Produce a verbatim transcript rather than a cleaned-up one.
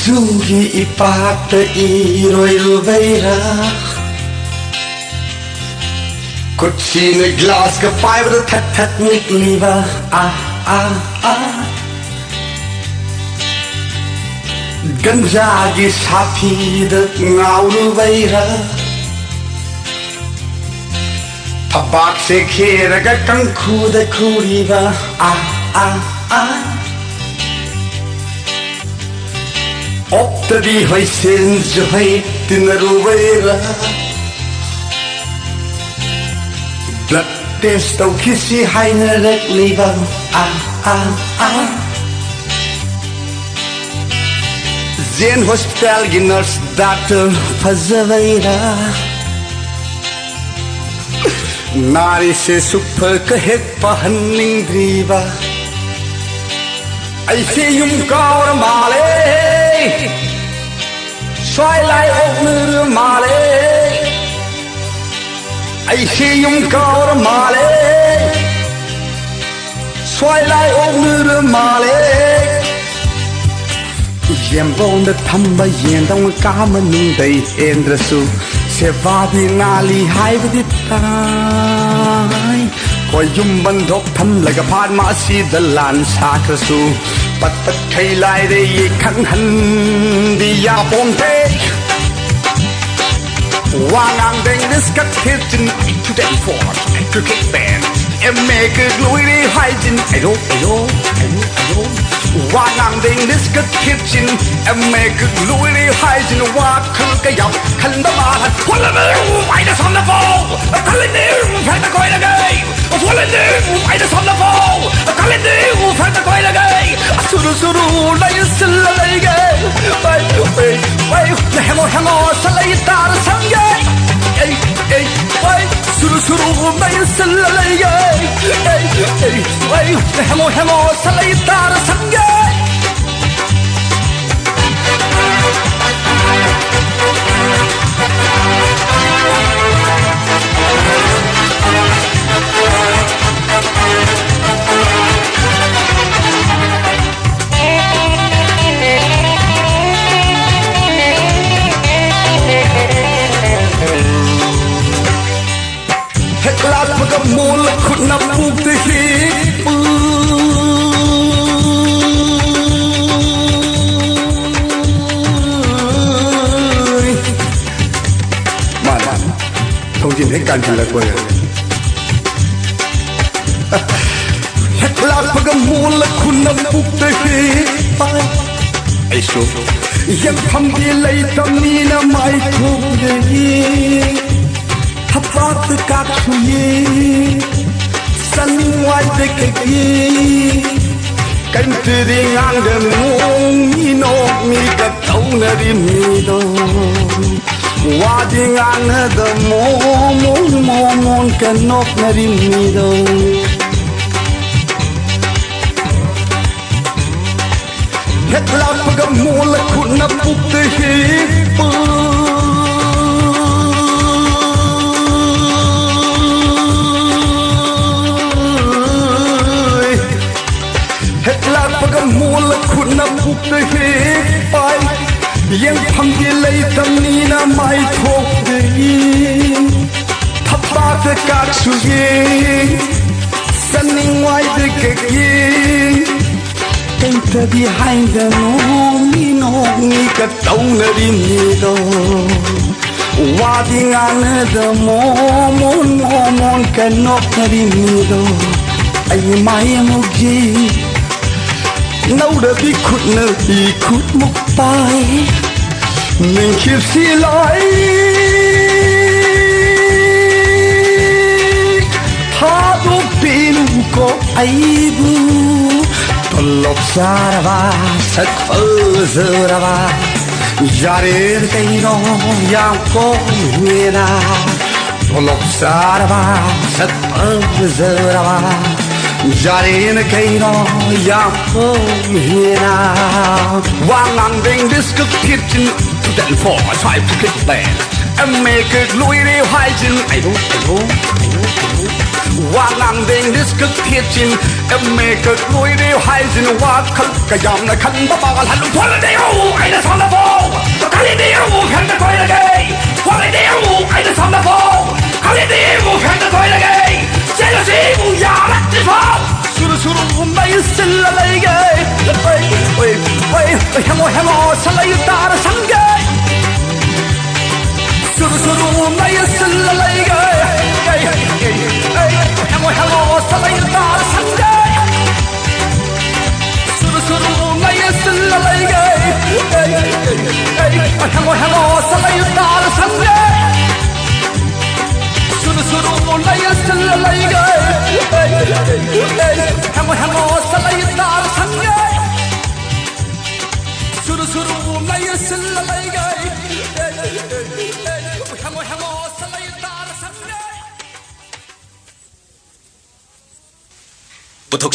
ꯇꯨꯒꯤ ꯏꯄꯥꯛꯇ ꯏꯔꯣꯏꯔꯨꯕꯩꯔꯥ? ꯀꯨꯠꯁꯤꯅ ꯒ꯭ꯂꯥꯁꯀ ꯄꯥꯏꯕꯗ ꯊꯠ ꯊꯠ ꯅꯤꯛꯂꯤꯕ꯫ ꯑꯥ, ꯑꯥ, ꯑꯥ꯫ ꯒꯟꯖꯥꯒꯤ ꯁꯥꯐꯤꯗ ꯉꯥꯎꯔꯨꯕꯩꯔꯥ? ꯊꯕꯥꯛꯁꯦ ꯈꯦꯔꯒ ꯀꯪꯈꯨꯗ ꯈꯨꯔꯤꯕ꯫ ꯑꯥ, ꯑꯥ, ꯑꯥ꯫ ꯑꯣꯛꯇꯕꯤ ꯍꯣꯏꯁꯦꯟꯁꯨ ꯍꯩ ꯇꯤꯟꯅꯔꯨꯕꯩꯔꯥ? Blood test ꯇꯧꯈꯤꯁꯤ ꯍꯥꯏꯅꯔꯛꯂꯤꯕ꯫ ꯑꯥ, ꯑꯥ, ꯑꯥ꯫ ꯖꯦꯟ ꯍꯣꯁꯄꯤꯇꯥꯜꯒꯤ ꯅꯔꯁ ꯗꯥꯛꯇꯔ ꯐꯖꯕꯩꯔꯥ? ꯅꯥꯔꯤꯁꯦ ꯁꯨꯛꯐ ꯀ ꯍꯦꯛ ꯐꯍꯟꯅꯤꯡꯗ꯭ꯔꯤꯕ꯫ ꯑꯩꯁꯦ ꯌꯨꯝ ꯀꯥꯎꯔ ꯃꯥꯜꯂꯦ, ꯁ꯭ꯋꯥꯏ ꯂꯥꯏ ꯑꯣꯛꯅꯔ ꯃꯥꯜꯂꯦ꯫ ꯑꯩꯁꯦ ꯌꯨꯝ ꯀꯥꯎꯔ ꯃꯥꯜꯂꯦ, ꯁ꯭ꯋꯥꯏ ꯂꯥꯏ ꯑꯣꯛꯅꯔ ꯃꯥꯜꯂꯦ꯫ ꯌꯦꯟꯕꯣꯟꯗ ꯊꯝꯕ ꯌꯦꯟꯗꯧꯅ ꯀꯥ ꯃꯅꯨꯡꯗꯩ ꯍꯦꯟꯗ꯭ꯔꯁꯨ, ꯁꯦꯕꯥꯗꯤ ꯅꯥꯜꯂꯤ ꯍꯥꯏꯕꯗꯤ ꯇꯥꯏ꯫ ꯍꯣꯏ, ꯌꯨꯝ ꯕꯟꯗꯣꯛ ꯊꯝꯂꯒ ꯐꯥꯔꯃꯥꯁꯤꯗ ꯂꯥꯟ ꯁꯥꯈ꯭ꯔꯁꯨ, ꯄꯠ ꯄꯠ ꯈꯩ ꯂꯥꯏꯔꯩ ꯈꯪꯍꯟꯕꯤ ꯌꯥꯄꯣꯟꯇꯦ꯫ ꯋꯥ ꯉꯥꯡꯗꯦ ꯏꯪꯂꯤꯁꯀ ꯊꯤꯔꯆꯤꯟ, ꯏꯊꯨꯗꯦ ꯏꯐꯣꯔ, ꯀ꯭ꯔꯤꯀꯦꯠ ꯕꯦꯟ, ꯑꯦꯝ ꯑꯦ ꯀ ꯂꯣꯏꯔꯦ ꯍꯥꯏꯖꯤꯟ, ꯑꯌꯣ, ꯑꯌꯣ, ꯑꯌꯣ, ꯑꯌꯣ꯫ ꯋꯥ ꯉꯥꯡꯗꯦ ꯏꯪꯂꯤꯁꯀ ꯊꯤꯔꯆꯤꯟ, ꯑꯦꯝ ꯑꯦ ꯀ ꯂꯣꯏꯔꯦ ꯍꯥꯏꯖꯤꯟ, ꯋꯥꯈꯜ ꯀꯌꯥ ꯈꯟꯕ ꯃꯥꯜꯍꯟ꯫ ꯐꯣꯂꯅꯦ ꯎꯃꯥꯏꯗ ꯁꯝꯅꯐꯧ, ꯈꯜꯂꯅꯦ ꯎꯐꯦꯛꯇ ꯀꯣꯏꯔꯒꯩ꯫ ꯐꯣꯂꯅꯦ ꯎꯃꯥꯏꯗ ꯁꯝꯅꯐꯧ, ꯈꯜꯂꯅꯦ ꯎꯐꯦꯛꯇ ꯀꯣꯏꯔꯒꯩ꯫ ꯁꯨꯔꯨ ꯁꯨꯔꯨ ꯂꯩꯁꯤꯜꯂ ꯂꯩꯒꯦ꯫ ꯋꯥꯏ, ꯋꯥꯏ, ꯋꯥꯏ, ꯍꯦꯡꯉꯣ, ꯍꯦꯡꯉꯣ, ꯁꯂꯩ ꯇꯥꯔ ꯁꯪꯒꯦ꯫ ꯑꯩ, ꯑꯩ, ꯋꯥꯏ, ꯁꯨꯔꯨ, ꯁꯨꯔꯨ, ꯃꯩ ꯁꯤꯜꯂ ꯂꯩꯒꯦ꯫ ꯑꯩ, ꯑꯩ, ꯋꯥꯏ, ꯍꯦꯡꯉꯣ, ꯍꯦꯡꯉꯣ, ꯁꯂꯩ ꯇꯥꯔ ꯁꯪꯒꯦ꯫ ꯍꯧꯖꯤꯛ ꯍꯦꯛ ꯀꯥꯟꯁꯤꯜꯂꯛꯄꯗ ꯍꯦꯛ ꯂꯥꯛꯄꯒ ꯃꯣꯜꯂ ꯈꯨꯠꯅ ꯄꯨꯛꯇ ꯍꯦꯛ ꯄꯥꯏ꯫ ꯑꯩꯁꯨ ꯌꯦꯡꯐꯝꯗꯤ ꯂꯩꯇꯕꯅꯤꯅ ꯃꯥꯏꯊꯣꯛꯂꯦ꯫ ꯊꯕꯥꯛꯇ ꯀꯥꯞꯁꯨꯌꯦ ꯆꯅꯤꯡꯋꯥꯏꯗ ꯀꯩꯒꯤ ꯀꯩꯝꯇꯗꯤ ꯉꯥꯡꯗ ꯅꯣꯡꯃꯤ ꯅꯣꯛꯃꯤ ꯀꯇꯧꯅꯔꯤ ꯃꯤꯗꯣ꯫ ꯋꯥꯗꯤ ꯉꯥꯡꯅꯗ ꯃꯣꯃꯣꯟ ꯃꯣꯃꯣꯟ ꯀ ꯅꯣꯛꯅꯔꯤ ꯃꯤꯗꯣ꯫ ꯍꯦꯛ ꯂꯥꯛꯄꯒ ꯃꯣꯜꯂ ꯈꯨꯠꯅ ꯄꯨꯛꯇ ꯍꯦꯛ ꯄꯨ꯫ ꯍꯦꯛ ꯂꯥꯛꯄꯒ ꯃꯣꯜꯂ ꯈꯨꯠꯅ ꯄꯨꯛꯇ ꯍꯦꯛ ꯄꯥꯏ꯫ ꯌꯦꯡꯐꯝꯗꯤ ꯂꯩꯇꯕꯅꯤꯅ ꯃꯥꯏꯊꯣꯛꯇꯦ꯫ ꯊꯕꯥꯛꯇ ꯀꯥꯛꯁꯨ ꯌꯦꯡ ꯆꯅꯤꯡꯋꯥꯏꯗ ꯀꯦꯛ ꯌꯦꯡ꯫ ꯀꯩꯝꯇꯗꯤ ꯍꯥꯏꯗ ꯅꯣꯡꯃꯤ ꯅꯣꯡꯃꯤ ꯀ ꯇꯧꯅꯔꯤ ꯃꯤꯗꯣ꯫ ꯋꯥꯗꯤ ꯉꯥꯡꯅꯗ ꯃꯣꯃꯣꯟ ꯃꯣꯃꯣꯟ ꯀ ꯅꯣꯛꯅꯔꯤ ꯃꯤꯗꯣ꯫ ꯑꯩ ꯃꯥꯏ ꯑꯃꯨꯛ ꯌꯦꯡ ꯅꯧꯔꯕꯤ ꯈꯨꯠꯅ ꯏ ꯈꯨꯠꯃꯨꯛ ꯄꯥꯏ꯫ ꯅꯤꯡꯈꯤꯞꯁꯤ ꯂꯥꯏ ꯊꯥꯗꯣꯛꯄꯤꯅꯨꯀꯣ ꯑꯩꯕꯨ꯫ ꯇꯣꯂꯣꯞ ꯆꯥꯔꯕ ꯁꯛ ꯐꯖꯔꯕ ꯌꯥꯔꯦ ꯀꯩꯅꯣ ꯌꯥꯝ ꯀꯣꯝꯃꯦꯅ꯫ ꯇꯣꯂꯣꯞ ꯆꯥꯔꯕ ꯁꯛ ꯐꯖꯔꯕ ꯌꯥꯔꯦꯅ ꯀꯩꯅꯣ ꯌꯥꯝ ꯀꯣꯝꯃꯦꯅ꯫ ꯋꯥ ꯉꯥꯡꯗ English ꯀ fifteen two ten four five two ꯀꯤꯠ ꯄ꯭ꯂꯦꯟ ꯑꯦꯝ ꯑꯦ ꯀ ꯂꯣꯏꯔꯦ ꯍꯥꯏꯖꯤꯟ ꯑꯩꯕꯨ ꯑꯩꯕꯨ ꯑꯩꯕꯨ ꯑꯩꯕꯨ꯫ ꯋꯥ ꯉꯥꯡꯗ English ꯀ ꯐꯤꯐꯇꯤꯟ ꯑꯦꯝ ꯑꯦ ꯀ ꯂꯣꯏꯔꯦ ꯍꯥꯏꯖꯤꯟ ꯋꯥꯈꯜ ꯀꯌꯥꯝꯅ ꯈꯟꯕ ꯄꯥꯒꯜꯍꯜꯂꯨ꯫ ꯐꯣꯂꯗꯦꯌꯨ ꯑꯩꯅ ꯁꯣꯝꯗꯐꯥꯎ ꯀꯔꯤꯗꯦꯌꯨ ꯐꯦꯟꯗ ꯀꯣꯏꯔꯒꯦ꯫ ꯐꯣꯂꯗꯦꯌꯨ ꯑꯩꯅ ꯁꯣꯝꯗꯐꯥꯎ ꯀꯔꯤꯗꯦꯌꯨ ꯐꯦꯟꯗ ꯀꯣꯏꯔꯒꯦ꯫ ꯆꯦꯜꯂꯁꯤꯕꯨ ꯌꯥꯔꯛꯇ꯭ꯔꯤꯐꯥꯎ꯫ ꯁꯨꯔꯨ ꯁꯨꯔꯨ ꯃꯩ ꯁꯤꯜꯂ ꯂꯩꯒꯦ꯫ ꯑꯣꯏ, ꯑꯣꯏ, ꯑꯣꯏ, ꯍꯦꯃꯣ, ꯍꯦꯃꯣ, ꯁꯂꯩ ꯇꯥꯔ ꯁꯪꯒꯦ꯫ ꯁꯨꯔꯨ ꯁꯨꯔꯨ ꯂꯩꯁꯤꯜꯂ ꯂꯩꯒꯦ꯫ ꯍꯦꯡꯉꯣ ꯍꯦꯡꯉꯣ ꯁꯂꯩ ꯇꯥꯔ ꯁꯪꯒꯦ꯫ ꯁꯨꯔꯨ ꯁꯨꯔꯨ ꯂꯩꯁꯤꯜꯂ ꯂꯩꯒꯦ꯫ ꯍꯦꯡꯉꯣ ꯍꯦꯡꯉꯣ ꯁꯂꯩ ꯇꯥꯔ ꯁꯪꯒꯦ꯫ ꯁꯨꯔꯨ ꯁꯨꯔꯨ ꯂꯩꯁꯤꯜꯂ ꯂꯩꯒꯦ꯫ ꯍꯦꯡꯉꯣ ꯍꯦꯡꯉꯣ ꯁꯂꯩ ꯇꯥꯔ ꯁꯪꯒꯦ꯫ ꯁꯨꯔꯨ ꯁꯨꯔꯨ ꯂꯩꯁꯤꯜꯂ ꯂꯩꯒꯦ꯫ ꯍꯦꯡꯉꯣ ꯍꯦꯡꯉꯣ ꯁꯂꯩ ꯇꯥꯔ ꯁꯪꯒꯦ꯫ ꯄꯨꯊꯣꯛ